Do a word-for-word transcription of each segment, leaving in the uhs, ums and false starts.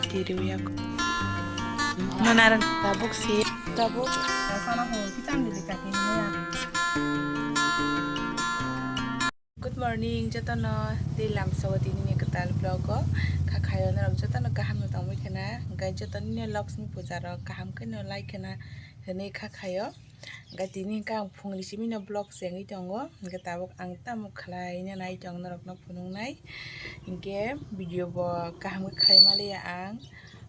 Tiriu yak. Nonarang tabuk si. Tabuk. Good morning jotono, tei lamsao tini ni kwtal vlog o kha khayo norok jotono kaham no tongwi khena, hwnkhe jotono ni Lakshmi puja rok kaham khe no lai khena hwnwi kha khayo. Hwnkhe tini hwnkhe ang phungni simi no vlog chengwi tongo, hwnkhe tabuk ang tamo khlai nai tong norok no phunuknai, hwnkhe video bo kaham khe khlai maliya ang.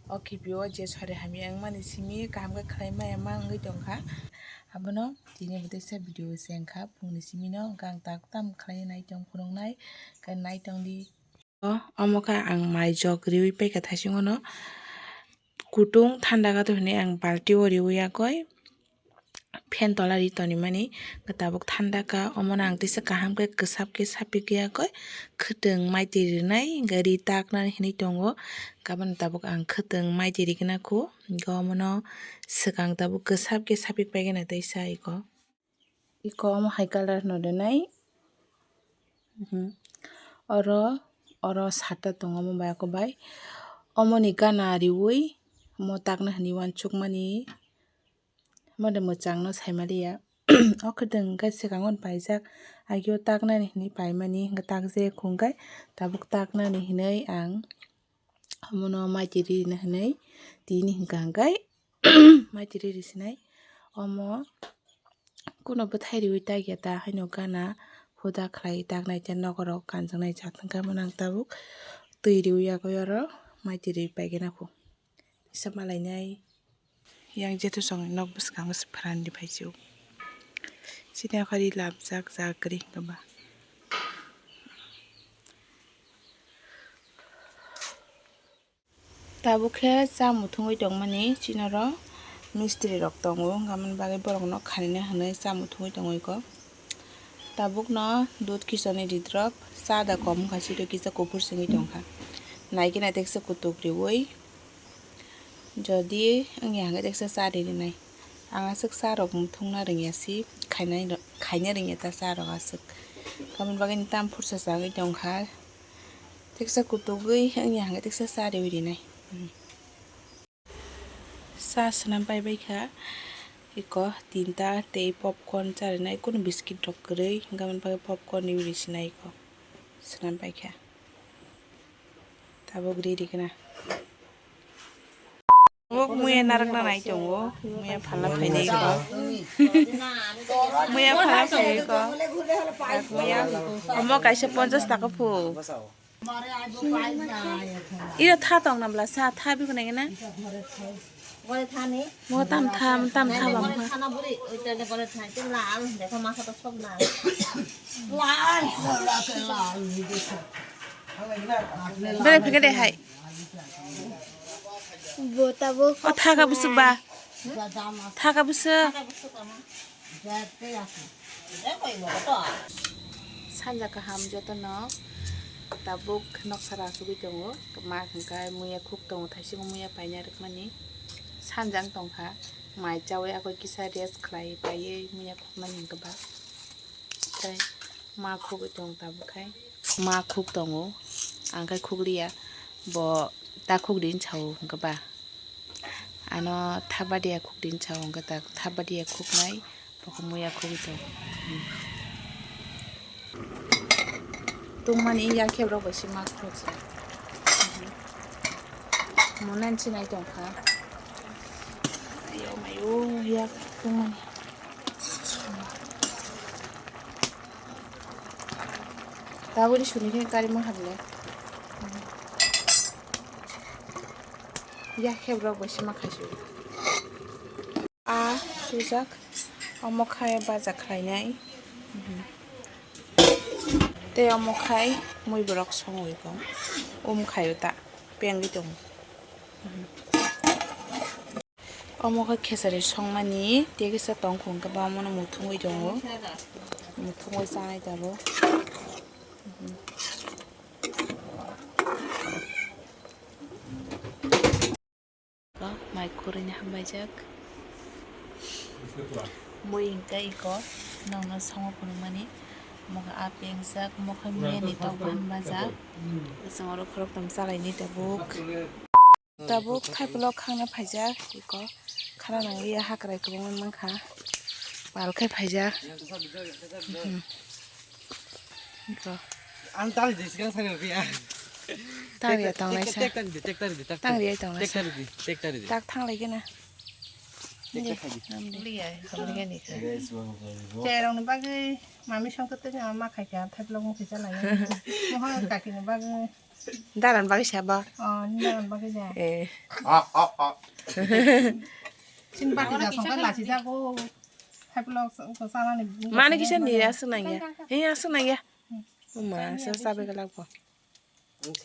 O kiphilwi je sori hamya wngmani simi kaham khe khlai maya ma wngwi tongkha. Abono tini bo teisa video se wngkha phungni simi no, hwnkhe ang tak tam khlai nai tong phunuknai, khe nai tong di. O, omo khe ang mai jok riwi paikha thaisingo no. Kutung thanda kha to hinwi ang balti o riwi yakoi. Fan tola ri tonwi mani, hwnkhe tabuk thanda kha, omono ang teisa kaham khe kwsap khe sapikya khe khwtwng mai twi rinai, hwnkhe ri taknani hinwi tongo, gabon tabuk ang khwtwng mai twi rikna kho, hwnkhe omono swkang tabuk kwsap khe sapik paikhe na teisa iko, iko omo hai colour no rinai, mhm, oro, oro sata tongo omo bai ako bai, omoni gana riwi omo takna hinwi uansukmani. Mode mwchangno saimaliya. O khwtwng hwnkhe swkango paijak, agio taknani hinwi paimani, hwnkhe takjak hwnkhe tabuk taknani hinwi ang omono mai twi rina hinwi tini hwnkha hwnkhe mai twi riri sinai. Omo kuno bwthai riwi takya ta haino gana huda khlai taknai tei nokorok kanjaknai jat hwnkhe omono ang tabuk twi riwi yakwi oro mai twi riwi paigena kho. Kisa malainai. Yang jeto song nok bwskango se pharani phai sio. Sini akhari labjak jak kri hingkha ba. Tabuk khe cha muthungwi tongmani chinaro mistri rok tongo, hwnkha mani bagwi borok no khanina hinwi cha muthungwi tongo iko. Tabuk no dud kisoni ridrop cha da kom wngkha, siro kisa kuphur singwi tongkha. Naikhe naitekhe kutuk riwi. Jodi wngya hwnkhe teksa cha rinai. Ang aswk cha rok muthungna rwngya si, khainai rw-, khaina rwngya ta cha rok aswk. Tamoni bagwi tam phursa chagwi tongkha. Teksa kutugwi wngya hwnkhe teksa cha riwi rinai. Cha swnam pai baikha. Iko tinta tei popcorn cha rinai. Kunu biscuit rok kwrwi, hwnkhe aboni bagwi popcorn riwi risinai iko. Swnam paikha. Tabuk ri rikna. Tabuk muya narakna nai tongo. Muya phalna phainai ko. Muya phalna phainai ko. Muya. Omo kaisa ponchas taka phu. Iro tha tong nabla sa tha bi kunai na. Mo tam tha, tam tha bang kha. Bere phege de hai. Bo tabuk. O tha ka busuk ba. Tha ka busuk. Sanja kaham jotono. Tabuk noksa ra asugwi tongo. Ma hwnkhe muya khuk tongo, thaisingo muya paina rwkmani. Sanja wng tongkha. Mai chawi akoi kisa rest khlai paiwi muya khukmani hwnkhe ba. Tei ma khugwi tong tabuk khai. Ma khuk tongo. Ang khai khukliya. Bo ta khukdi wng sao hwnkhe ba. Ano thabadiya khukdi wng sao hwnkhe ta thabadiya khuknai. Bokhe muya khugwi tong. Tungmani yakhe borok bai se ma khuk. Munan sinai tongkha. Ayo mayo yak tungmani. Taboni suni khe karima hamle. Yakhe borok bai se ma khaisu. A sujak omo khai baja khlainai. Tei omo khai mui borok songwi kong um khaio ta pengwi tongo. Omo khe khesari songmani tei kisa tongkhung khe ba omono muthungwi tongo, muthungwi chanai tabuk. Mai khurui ni hambaijak. Mui hwnkhe iko nokno songo phunukmani. Mokhe a pengjak, mokhe meni tokphani bajak. Chwng oro khoroktham chalaini tabuk. Tabuk thaipulok khangna phaijak, iko khana nangya hakrai kwbangma mankha, pal khe phaijak. Mhm. Iko. Ang tali di sikang sari ya. Tangriya tongnai sa. Tek tari di, tek tari di, tek tari di. Tangriya tongnai sa. Tek tari di, tek tari di. Tak thanglai gena. Tek tari di. Namdi. Guys, wrong, wrong, wrong. Cherong ni bagwi mami songkhe tei ma khaikha thaipulok mukhi chalai. Mohor kaki ni bagwi. Daran bagwi sabo. Oh, ni daran bagwi ja. Eh. Ah, ah, ah. Sin bati ja songkhe lasi jago. Thaipulok sanani. Mani kisa ni aswk nangya. Eh, aswk nangya. Uma, sa sabai galak bo.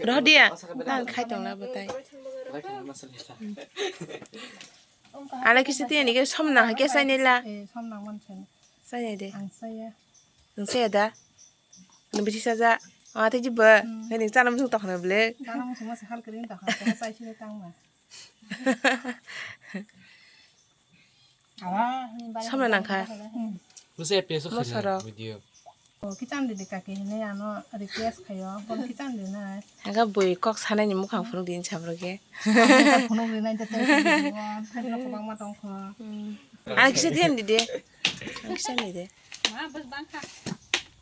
Roh dia. Dan khai tong la bo tai. Ala kisa tiya ni ke som na ke sai ni la. Eh, som na man sen. Sai de. Ang saya. Ang saya da. Nang bisi saja. Ah, te jiba. Hmm. Nang chana musung tokna ble. Chana musung masa hal kering tokna. Sai sini tang ma. Samla nangkha. Hmm. Mosoro. Video. Oh, kicham didi kaki hinui ano request khayo. Bon kicham di na. Aga bui kok sanai ni mukhang phunuk din sabro ge. Phunuk rinai de tei video. Phunuk kwbangma tongkho. Hmm. Ang kisa diyan didi. Ang kisa didi. Ma, bas bangkha.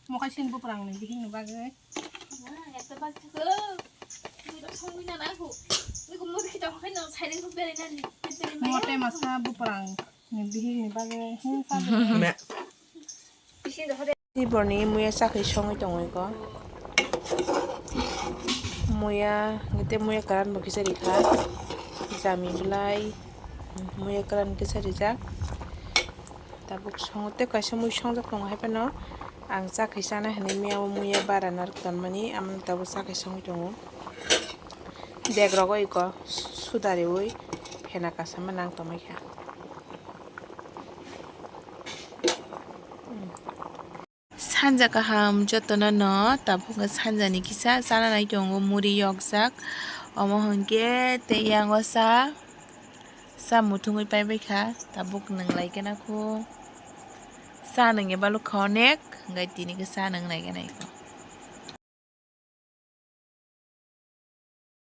Mokai sin buprang ni bihing ni bagwi. Mote masa buprang ni bihik ni bagwi. Tiborni muya chakri songwi tongwi ko. Muya, tei muya karan bo kisa rikha. Jami belai, muya karan kisa rijak. Tabuk songo tei kaisa mui songjak tongo, hai phano ang cha khai chana hinui miya o muya bara narwk tonmani, amoni tabuk cha khai songwi tongo. Dek rogo iko sudariui phena kasama nang tongmai kha. Sanja kaham jotono no, tabuk sanjani kisa chana nai tongo, muri yokjak, omo hwnkhe tei yango cha. Cha muthungwi paibai kha, tabuk nwnglai khe na kho. Cha nwngya baluk kha onek, hwnkhe tini khe cha nwngnai khe nai kho.